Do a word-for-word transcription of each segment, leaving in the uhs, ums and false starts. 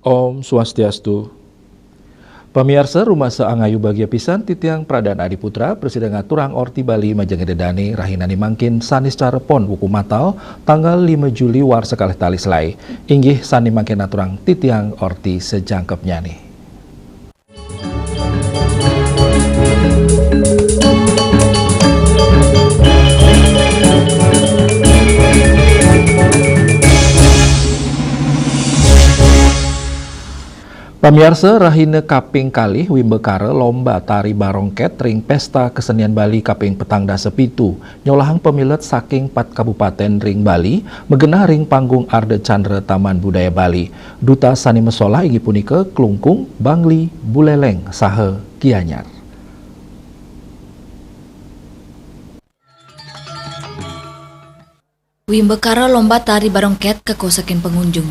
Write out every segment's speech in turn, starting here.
Om Swastiastu. Pamiarsa, rumasa angayu bagia pisan titiang Pradana Adi Putra, prasida ngaturang orti Bali majeng Ida Dane, rahinane mangkin Saniscara Pon wuku matal, tanggal lima Juli warsa kalih tali selae. Inggih sane mangkin aturang titiang orti sajangkepnyane. Pamiarsa, rahina kaping kalih wimbakara lomba tari barongket ring Pesta Kesenian Bali kaping petang dasa pitu, nyolahang pamilet saking pat kabupaten ring Bali, magenah ring panggung Ardha Candra Taman Budaya Bali. Duta sane masolah inggih punika Klungkung, Bangli, Buleleng, saha Gianyar. Wimbakara lomba tari barongket kakosekin pangunjung.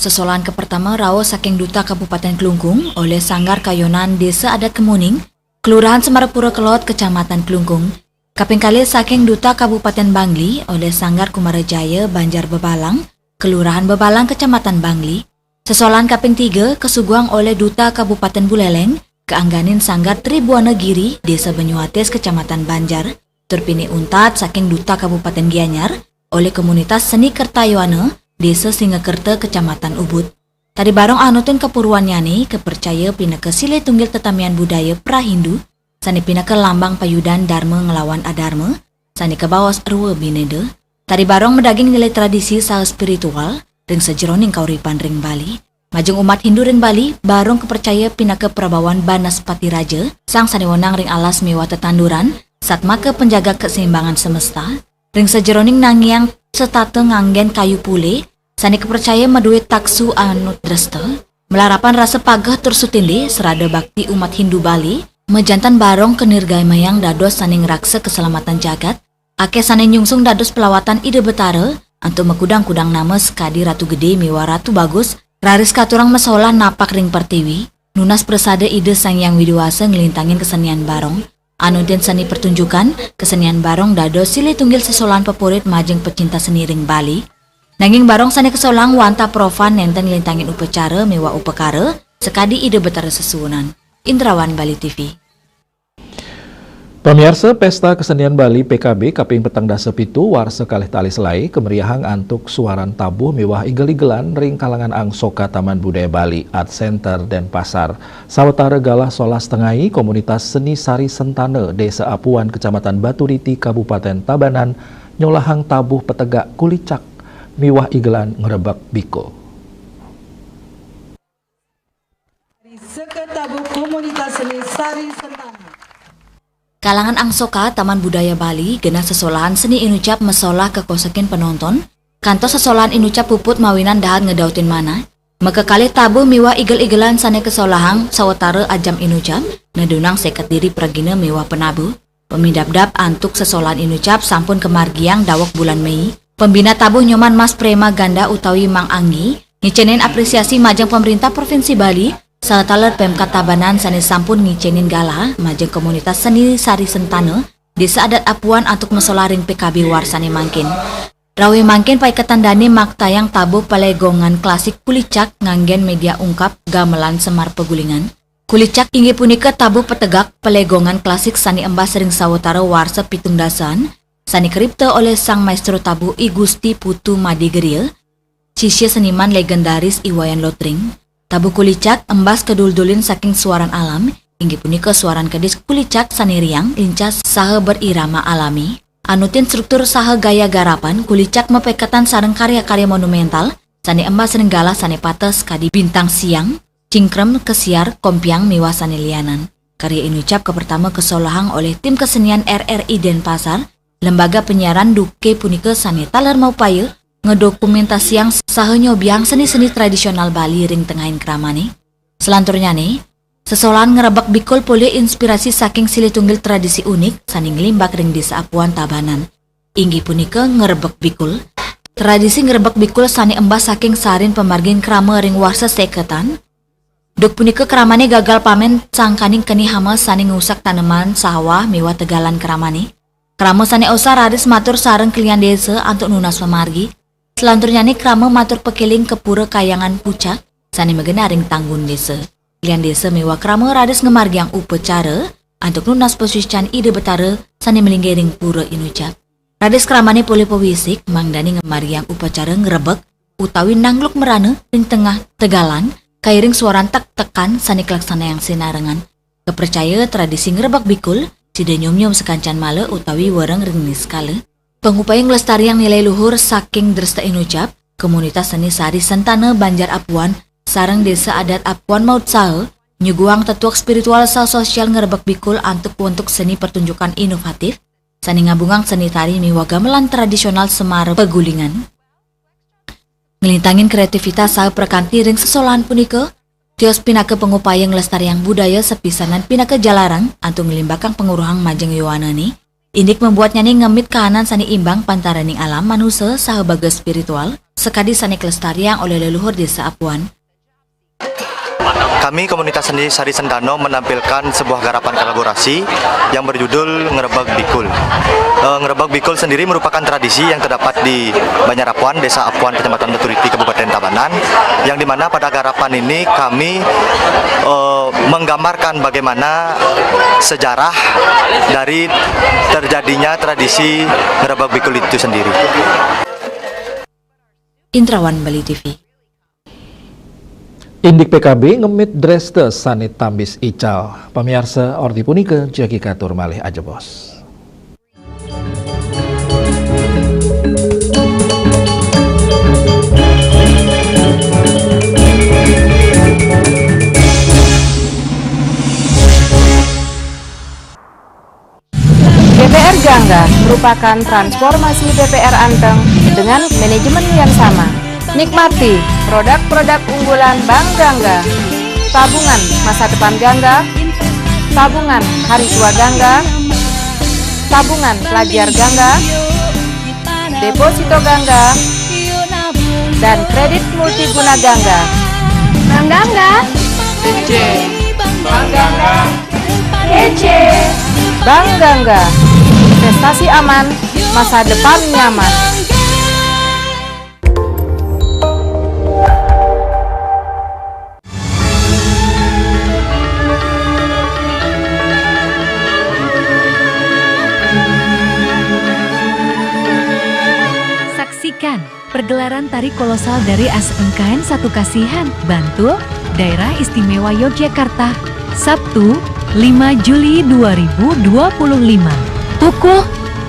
Sesolahan kapertama rauh saking Duta Kabupaten Klungkung olih Sanggar Kayonan Desa Adat Kemuning, Kelurahan Semarapura Kelod, Kecamatan Klungkung. Kaping kalih saking Duta Kabupaten Bangli olih Sanggar Kumara Jaya Banjar Bebalang, Kelurahan Bebalang, Kecamatan Bangli. Sesolahan kaping tiga kasuguhang olih Duta Kabupaten Buleleng, kaangganin Sanggar Tribuana Giri, Desa Banyuatis, Kecamatan Banjar. Tur pinih untat saking Duta Kabupaten Gianyar, olih komunitas seni Kerta Yowana, Desa Singakerta, Kecamatan Ubud. Tari barong anutin kapuruannyane kapercaya pinaka silih tunggil tetamian budaya pra-Hindu, sane pinaka lambang payudan darma nglawan adarma, sane kabaos rwa bineda. Tari barong madaging nilai tradisi saha spiritual ring sajeroning kauripan ring Bali. Majeng umat Hindu ring Bali, barong kapercaya pinaka prabawan Banaspati Raja, sang sane wenang ring alas miwah tetanduran, satmaka penjaga keseimbangan semesta, ring sajeroning nangiang setata nganggen kayu pule, sane kapercaya madue taksu anudrasta, malarapan rasa pageh tur sutindih, srada bakti umat Hindu Bali, majanten barong kanirgamayang dados sane ngraksa keselamatan jagat, akeh sane nyungsung dados pelawatan Ida Betara, antuk makudang-kudang nama sakadi Ratu Gede miwah Ratu Bagus, raris katurang masolah napak ring pertiwi, nunas prasada Ida Sang Hyang Widi Wasa nglintangin kesenian barong. Anutin seni pertunjukan, kesenian barong dados silih tunggil sesolahan pepurit majeng pecinta seni ring Bali. Nanging barong sane kasolahang wantah profan nenten nglintangin upacara miwah upakara, sakadi Ida Betara sesuunan. Indrawan, Bali T V. Pamiarsa, Pesta Kesenian Bali P K B kaping petang dasa pitu warsa kalih tali selae kameriahang antuk suaran tabuh miwah igel-igelan ring kalangan angsoka Taman Budaya Bali Art Center Denpasar. Sawatara galah solas tengai, komunitas seni Sari Sentana, Desa Apuan, Kecamatan Baturiti, Kabupaten Tabanan, nyolahang tabuh petegak kulicak miwah igelan ngrebek bikul. Dari Seka Tabuh Komunitas Seni Sari Sentana. Kalangan angsoka Taman Budaya Bali genah sesolahan seni inucap masolah kakosekin penonton, kantos sesolahan inucap puput mawinan dahat ngedautin manah. Makakalih tabuh miwah igel-igelan sane kasolahang sawatara ajam inucap, nedunang seket diri pragina miwah penabuh. Pamidabdab antuk sesolahan inucap sampun kamargiang daweg bulan Mei. Pembina tabuh Nyoman Mas Prema Ganda utawi Mang Anggi ngicenin apresiasi majeng Pemerintah Provinsi Bali, saha taler Pemkab Tabanan sane sampun ngicenin galah majeng komunitas seni Sari Sentana, Desa Adat Apuan antuk masolah ring P K B warsane mangkin. Rauh mangkin paiketan dane maktayang tabuh palegongan klasik kulicak nganggen media ungkap gamelan Semar Pegulingan. Kulicak inggih punika tabuh petegak palegongan klasik sane embas ring sawatara warsa pitung dasaan, sane karipta olih Sang Maestro Tabuh I Gusti Putu Made Geria, sisya seniman legendaris I Wayan Lotring. Tabuh kulicak embas kadul-dulin saking suaran alam, inggih punika suaran kedis kulicak sane riang, lincah, saha berirama alami. Anutin struktur saha gaya garapan, kulicak mapaiketan sareng karya-karya monumental sane embas ring galah sane pateh sakadi Bintang Siang, Cingkrem, Kesiar, Kompiang, miwah sane lianan. Karya inucap kapertama kasolahang olih tim kesenian R R I Denpasar, lembaga penyiaran duke punika sane taler maupaya ngedokumentasiang saha nyobiahang seni-seni tradisional Bali ring tengahing kramane. Selanturnyane, sesolahan ngrebek bikul polih inspirasi saking silih tunggil tradisi unik sane nglimbak ring Desa Apuan Tabanan. Inggih punika ngrebek bikul. Tradisi ngrebek bikul sane embas saking sarin pamargin krama ring warsa seketan. Duk punika kramane gagal pamen sangkaning keni hama sane ngusak taneman sawah miwah tegalan kramane. Krama sane osah raris matur sareng kelian desa antuk nunas pamargi. Selanturnyane krama matur pakeling ka Pura Kayangan Pucak, sané magenah ring tanggun désa. Lian désa miwah krama raris ngamargiang upacara antuk nunas pasuécan Ida Betara sané malinggih ring Pura Inucap. Raris kramané polih pawisik, mangdané ngamargiang upacara ngrebek utawi nangluk mrana ring tengah tegalan, kairing suaran tek-tekan sané kalaksanayang sinarengan. Kapracaya tradisi ngrebek bikul sida nyomnyom sakancan mala utawi wereng ring niskala. Pangupaya nglestariang nilai luhur saking Dresta Inucap, komunitas seni Sari Sentana Banjar Apuan sareng Désa Adat Apuan mautsaha nyuguhang tetuek spiritual saha sosial ngrebek bikul antuk wentuk seni pertunjukan inovatif sané ngabungang seni tari miwah gamelan tradisional Semara Pegulingan. Nglintangin kreativitas saha prakanti ring sesolahan punika, tios pinaka pangupaya nglestariang budaya sapisanan pinaka jalaran antuk nglimbakang pangruhang majeng yowanané, indik mabuatnyané ngemit kahanan sané imbang pantaraning alam manusa saha bagas spiritual, sakadi sané kalestariang olih leluhur Désa Apuan. Kami komunitas seni Sari Sentana menampilkan sebuah garapan kolaborasi yang berjudul Ngrebek Bikul. Eh, Ngrebek Bikul sendiri merupakan tradisi yang terdapat di Banjar Apuan, Desa Apuan, Kecamatan Beturiti, Kabupaten Tabanan, yang dimana pada garapan ini kami, eh, menggambarkan bagaimana sejarah dari terjadinya tradisi Ngrebek Bikul itu sendiri. Indrawan Bali T V. Indik P K B ngemit dresta sané tambis ical. Pamiarsa, orti punika jagi katur malih ajebos. D P R Gangga merupakan transformasi D P R anteng dengan manajemen yang sama. Nikmati produk-produk unggulan Bank Gangga. Tabungan masa depan Gangga, tabungan hari tua Gangga, tabungan pelajar Gangga, deposito Gangga, dan kredit multiguna Gangga. Bank Gangga. Kece. Bank Gangga. Kece. Bank Gangga. Investasi aman, masa depan nyaman. Saksikan pergelaran tari kolosal dari S M K N satu Kasihan, Bantul, Daerah Istimewa Yogyakarta, Sabtu, lima Juli dua ribu dua puluh lima, pukul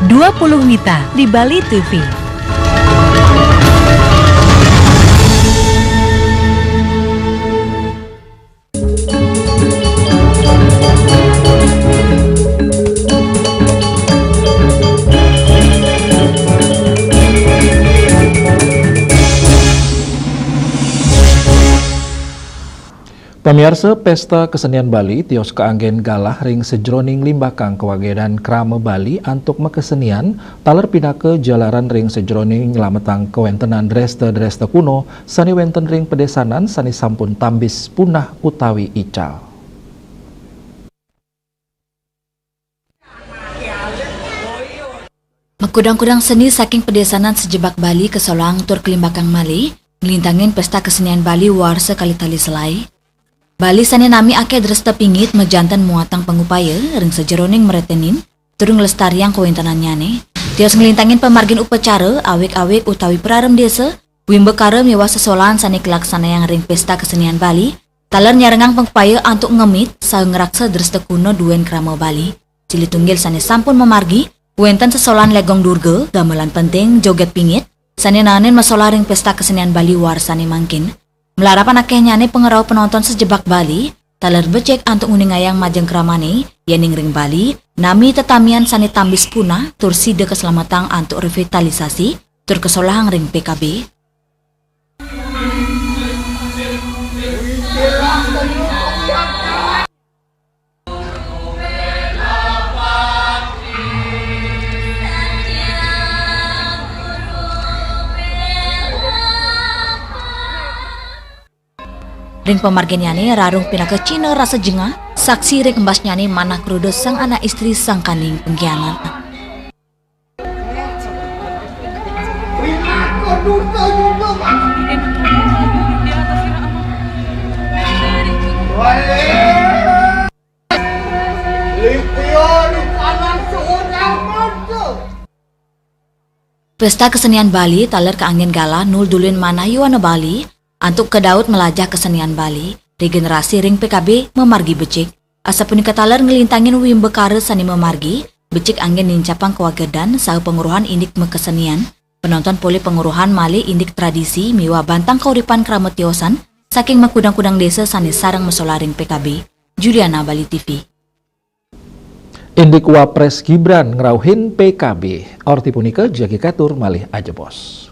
dua puluh WITA di Bali T V. Pamiarsa, Pesta Kesenian Bali tios kaanggén galah ring sajeroning nglimbakang kawagedan krama Bali antuk makasenian, taler pinaka jalaran ring sajeroning nglametang kawéntenan dresta-dresta kuno sané wénten ring padésanan sané sampun tambis punah utawi ical. Makudang-kudang seni saking padésanan sajebag Bali kasolahang tur kalimbakang malih, nglintangin Pésta Kesenian Bali warsa kalih tali selaé. Bali sané nami akéh dresta pingit majanten muatang pangupaya ring sajeroning mreténin tur nglestariang kawéntenannyané. Tios nglintangin pamargin upacara, awig-awig utawi prarem désa, wimbakara miwah sesolahan sané kalaksanayang ring Pésta Kesenian Bali, taler nyarengang pangupaya antuk ngemit saha ngraksa dresta kuno duén krama Bali. Silih tunggil sané sampun mamargi, wénten sesolahan Legong Durga, gamelan penting, jogét pingit, sané naenin masolah ring Pésta Kesenian Bali warsané mangkin. Malarapan akéhnyané pangrauh panonton sajebag Bali, taler becik antuk nguningayang majeng kramané, yéning ring Bali, nami tetamian sané tambis punah, tur sida kaslametang antuk revitalisasi, tur kasolahang ring P K B. Ring pamarginnyané rarung pinaka cihna rasa jengah, saksi ring embasnyané manah kruda sang anak istri sangkaning pengkhianat. Pesta kesenian Bali taler kaanggén galah nuldulin manah yuana Bali antuk kedaut melajah kesenian Bali ri generasi ring P K B mamargi becik. Asapunika taler nglintangin wimbakara sané mamargi becik anggén nincapang kawagedan saha pangruhan indik makesenian, penonton polih pangruhan malih indik tradisi miwah bantang kauripan krama tiosan saking makudang-kudang désa sané sareng masolah ring P K B. Juliana, Bali T V. Indik Wapres Gibran ngrauhin P K B. Orti punika jagi katur malih ajebos.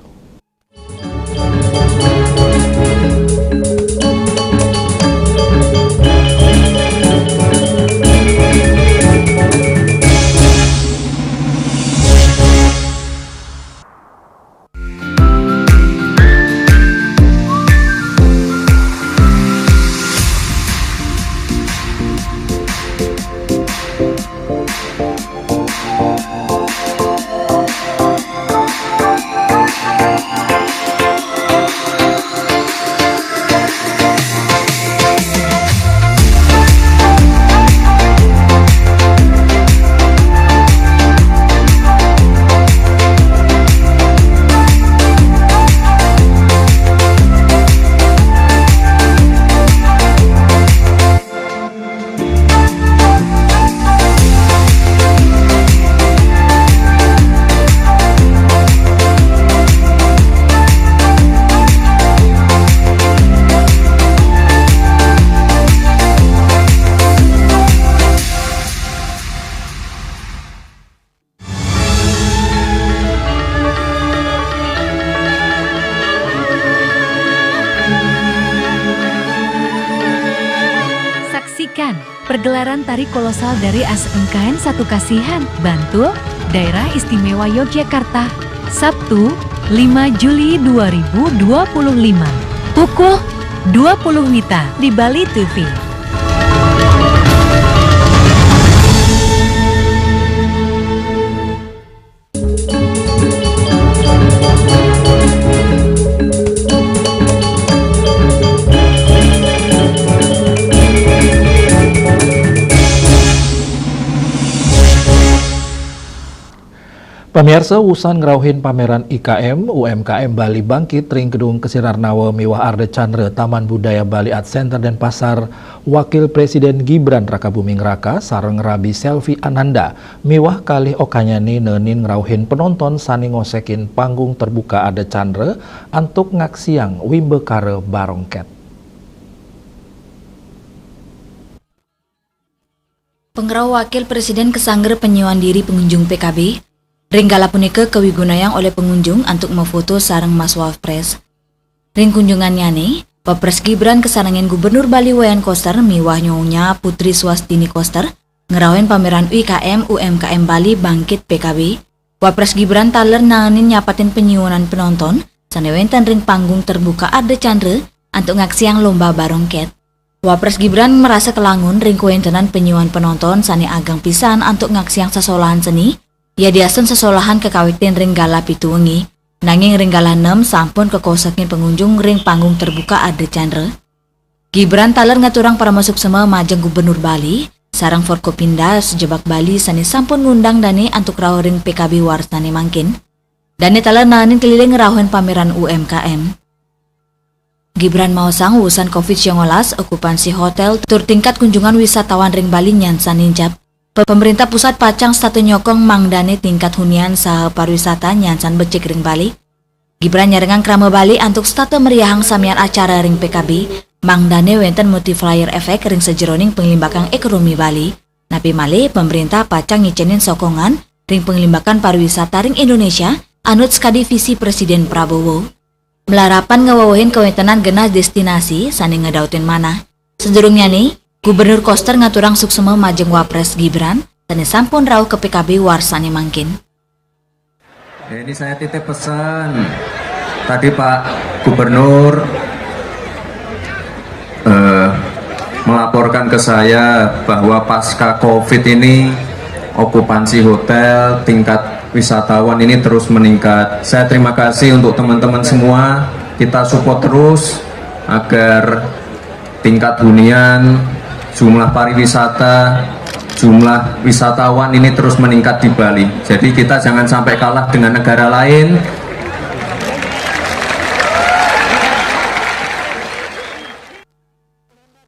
Saksikan pergelaran tari kolosal dari S M K N satu Kasihan, Bantul, Daerah Istimewa Yogyakarta, Sabtu, lima Juli dua ribu dua puluh lima, pukul dua puluh WITA di Bali T V. Pamiarsa, wusan ngrauhin pameran I K M U M K M Bali Bangkit ring Gedung Kesirarnawa miwah Ardha Candra Taman Budaya Bali Art Center Denpasar, Wakil Presiden Gibran Rakabuming Raka sareng Rabi Selvi Ananda miwah kalih okanyané nenin ngrauhin penonton sané ngosékin panggung terbuka Ardha Candra antuk ngaksiang wimbakara barong két. Pangrauh Wakil Presiden kasanggra panyiuan diri pangunjung P K B. Ring galah punika kawigunayang olih pangunjung antuk mafoto sareng Mas Wapres. Ring kunjungannyané, Wapres Gibran kasarengin Gubernur Bali Wayan Koster miwah Nyonya Putri Swastini Koster ngrauhin pameran U I K M U M K M Bali Bangkit P K B. Wapres Gibran taler naenin nyapatin panyiunan penonton sané wénten ring panggung terbuka Ardha Candra antuk ngaksiang lomba barong két. Wapres Gibran marasa kalangun ring kawéntenan panyiuan penonton sané ageng pisan antuk ngaksiang sesolahan seni, yadiastun sesolahan kakawitin ring galah pitu wengi, nanging ring galah nem sampun kakosekin pangunjung ring panggung terbuka Ardha Candra. Gibran taler ngaturang parama suksma majeng Gubernur Bali, sareng Forkopimda sajebag Bali sané sampun ngundang dané antuk rauh ring P K B warsané mangkin. Dané taler naenin keliling ngrauhin pameran U M K M. Gibran maosang wusan covid sembilan belas, okupansi hotél tur tingkat kunjungan wisatawan ring Bali nyansan nincap. Pe-, pemerintah pusat pacang setata nyokong mangdané tingkat hunian saha pariwisata nyansan becik ring Bali. Gibran nyarengang krama Bali antuk setata meriahang samian acara ring P K B, mangdané wénten multiplier effect ring sajeroning panglimbakang ékonomi Bali. Napi malih, pemerintah pacang ngicénin sokongan ring panglimbakan pariwisata ring Indonesia, anut sakadi visi Presiden Prabowo. Malarapan ngawewehin kawéntenan genah destinasi sané ngedautin manah. Sadurungnyané, Gubernur Koster ngaturang suksma majeng Wapres Gibran, sané sampun rauh ka P K B warsané mangkin. Ya, ini saya titip pesan. Tadi Pak Gubernur, eh, melaporkan ke saya bahwa pasca covid ini okupansi hotel, tingkat wisatawan ini terus meningkat. Saya terima kasih untuk teman-teman semua. Kita support terus agar Tingkat hunian, jumlah pariwisata, jumlah wisatawan ini terus meningkat di Bali. Jadi kita jangan sampai kalah dengan negara lain.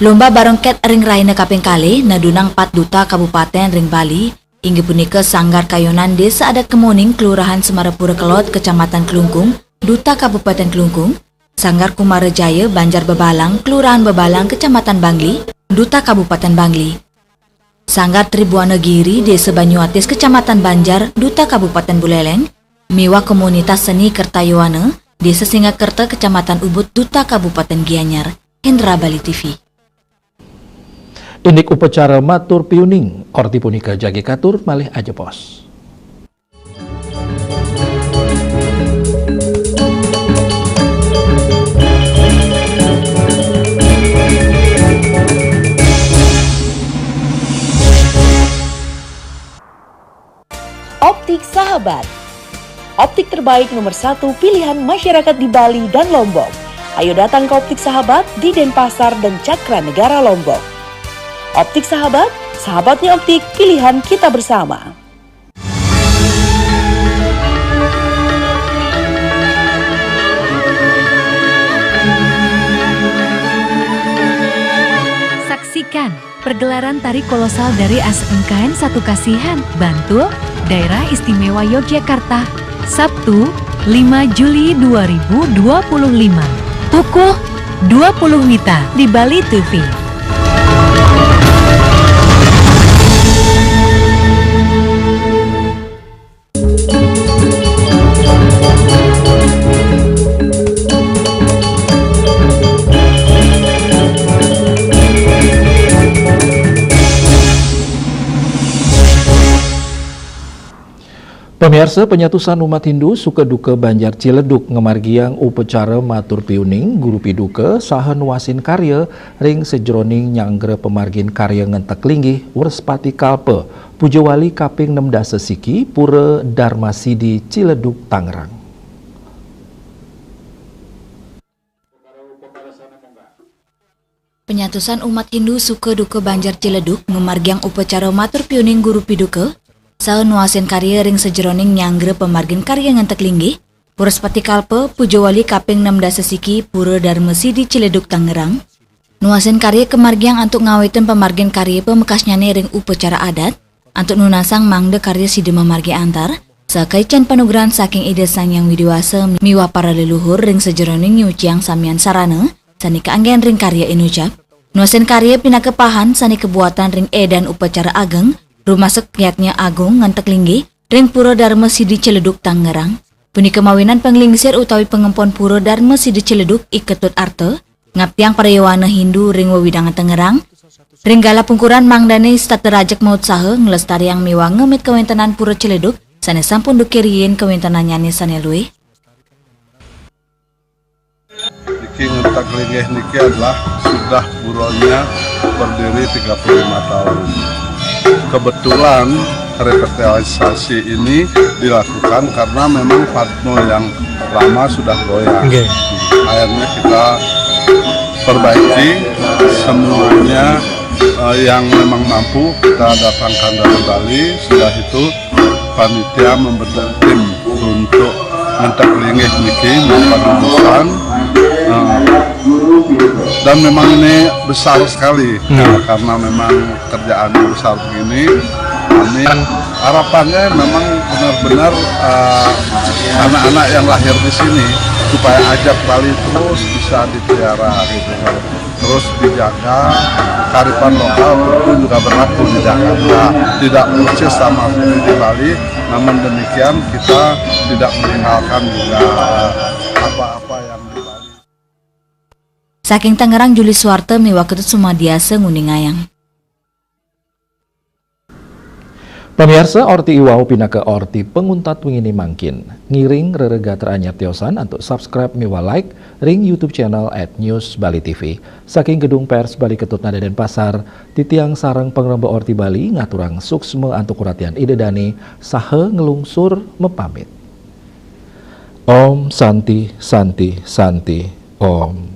Lomba barongkét ring rahina kaping kalih nedunang pat duta kabupaten ring Bali, inggih punika Sanggar Kayonan Desa Adat Kemuning, Kelurahan Semarapura Kelod, Kecamatan Klungkung, Duta Kabupaten Klungkung, Sanggar Kumara Jaya Banjar Bebalang, Kelurahan Bebalang, Kecamatan Bangli, Duta Kabupaten Bangli, Sanggar Tribuana Giri Desa Banyuatis, Kecamatan Banjar, Duta Kabupaten Buleleng, miwah komunitas seni Kertayowana Desa Singakerta, Kecamatan Ubud, Duta Kabupaten Gianyar. Hendra Bali T V. Indik upacara matur piuning, orti punika jagi katur malih ajepos. Optik Sahabat. Optik terbaik nomor satu pilihan masyarakat di Bali dan Lombok. Ayo datang ke Optik Sahabat di Denpasar dan Cakra Negara Lombok. Optik Sahabat, sahabatnya optik, pilihan kita bersama. Saksikan pergelaran tari kolosal dari S M K N satu Kasihan, Bantul, Daerah Istimewa Yogyakarta, Sabtu, lima Juli dua ribu dua puluh lima, pukul dua puluh WITA di Bali T V. Pamiarsa, panyatusan umat Hindu suka duka Banjar Ciledug ngamargiang upacara matur piuning guru piduka saha nuasin karya ring sajeroning nyanggra pamargin karya ngentek linggih Wrespati Kalpa, Pujawali kaping enam dasa siki, Pura Darma Sidi, Ciledug, Tangerang. Panyatusan umat Hindu suka duka Banjar Ciledug ngamargiang upacara matur piuning guru piduka saha nuasin karya ring sajeroning nyanggra pamargin karya ngentek linggih Wrespati Kalpa, Pujawali kaping enam dasa siki, Pura Darma Sidi, Ciledug, Tangerang. Nuasin karya kamargiang antuk ngawitin pamargin karya pamekasnyane ring upacara adat, antuk nunasang mangda karya sida mamargi antar, saha kaicen panugrahan saking Ida Sang Hyang Widi Wasa miwah para leluhur ring sajeroning nyuciang samian sarana sane kaanggen ring karya inucap. Nuasin karya pinaka pahan sane kabuatan ring edan upacara ageng, rumasuk yadnya agung ngentek linggih ring Pura Darma Sidi, Ciledug, Tangerang. Punika mawinan panglingsir utawi pangempon Pura Darma Sidi Ciledug I Ketut Arta, ngaptiang para yowana Hindu ring wewidangan Tangerang, ring galah pungkuran mangdane setata rajeg mautsaha nglestariang miwah ngemit kawentenan Pura Ciledug sane sampun duke riin kawentenannyane sane luih. Niki ngentek linggih niki adalah sudah puranya berdiri tiga puluh lima tahun. Kebetulan revitalisasi ini dilakukan karena memang padma yang lama sudah goyah. Nggih. Akhirnya kita perbaiki semuanya, eh, yang memang mampu kita datangkan dari Bali. Sudah itu panitia membentuk tim untuk ngentek linggih niki, mapan urusan. Eh, dan memang ini besar sekali, hmm, karena memang kerjaan besar begini. Kami harapannya memang benar-benar, eh, anak-anak yang lahir di sini supaya adat Bali terus bisa dipelihara gitu kan. Terus dijaga, kearifan lokal pun juga berlaku di Jakarta. Tidak persis sama seperti di Bali, namun demikian kita tidak meninggalkan juga apa-apa yang di Bali. Saking Tangerang, Juli Suwarta miwah Ketut Sumadiasa nguningayang. Pamiarsa, orti iwau pinaka orti panguntat wingine mangkin. Ngiring reregater anyar tiosan antuk subscribe miwah like ring YouTube channel at News Bali T V. Saking Gedung Pers Bali Ketut Nada Denpasar, titiang sareng pangremba Orti Bali ngaturang suksma antuk ratian Ida Dane saha nglungsur mapamit. Om Santi, Santi, Santi, Om.